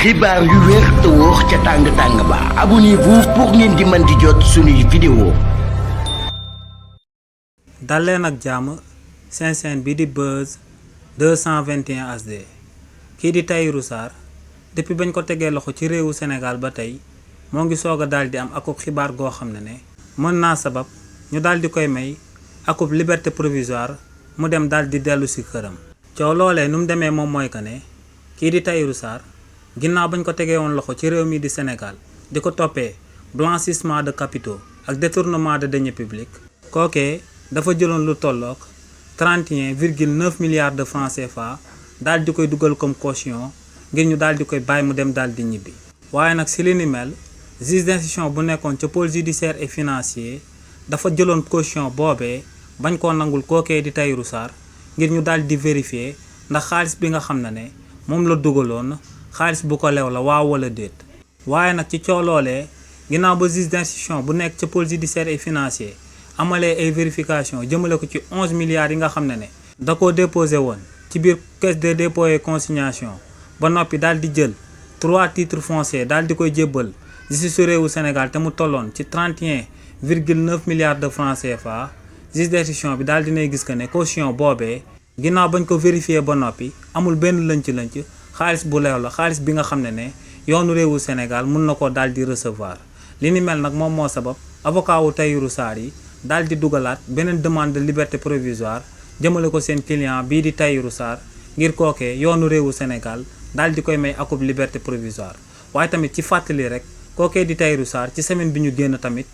xibaar yu wér te wóor ca tàng-tàng ba abonnez-vous pour ngeen di mën di jot suñuy vidéo. dal leen ak jàmm seen chaîne bi di Buzz 221 HD kii di Tahirou Sarr depuis bañ ko tegee loxo ci réewu Sénégal ba tey moo ngi soog a daal di am akub xibaar goo xam ne mën naa sabab ñu daal di koy may akub liberté provisoire mu dem daal di dellu si këram. coow loolee nu mu demee moom mooy que ne kii di Tahirou Sarr ginnaaw bañ ko tegee woon loxo ci réew mi di Sénégal di ko toppee blanchissement de capitaux ak détournement de deniers publics kookee dafa jëloon lu tolloog 31,9 milliards de francs CFA daal di koy dugal comme caution ngir ñu daal di koy bàyyi mu dem daal di ñibbi. waaye nag si li ni mel juge d'instruction bu nekkoon ca pôle judiciaire et financier dafa jëloon caution boobee bañ koo nangul kookee di Tahirou Sarr ngir ñu daal di vérifier ndax xaalis bi nga xam ne moom la dugaloon xaalis bu ko lew la waaw wala déet. waaye nag ci coow loolee ginnaaw ba juge d'instruction bu nekk ca pôle judiciaire et financier amalee ay vérification jëmale ko ci 11 milliards yi nga xam ne da koo déposé woon ci biir caisse de dépôt et consignation ba noppi daal di jël 3 titres fonciers daal di koy jébbal justice réewu Sénégal te mu tolloon ci 31,9 milliards de francs CFA juge d'instruction bi daal dinay gis que ne caution boobee ginnaaw bañ ko vérifier ba noppi amul benn lënc-lënc xaalis bu leew la xaalis bi nga xam ne yoonu réewu Sénégal mun na ko daal di recevoir. li ni mel nag moom moo sabab avocat wu Tahirou Sarr yi daal di dugalaat beneen demande de liberté provisoire jëmale ko seen client bii di Tahirou Sarr ngir kookee yoonu réewu Sénégal daal di koy may akub liberté provisoire. waaye tamit ci fàttali rek kookee di Tahirou Sarr ci semaine bi ñu génn tamit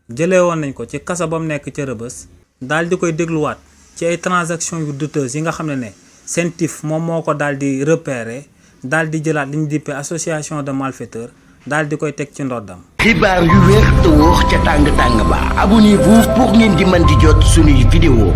jëlee woon nañ ko ci kaso ba mu nekk ca Rëbës daal di koy dégluwaat ci ay transactions yu douteuses yi nga xam ne CENTIF moom moo ko daal di repérer daal di jëlaat li ñu dippee association de malfaiteurs daal di koy teg ci ndoddam. xibaar yu wér te wóor ca tàng-tàng ba abonnez-vous pour ngeen di mën di jot suñuy vidéo.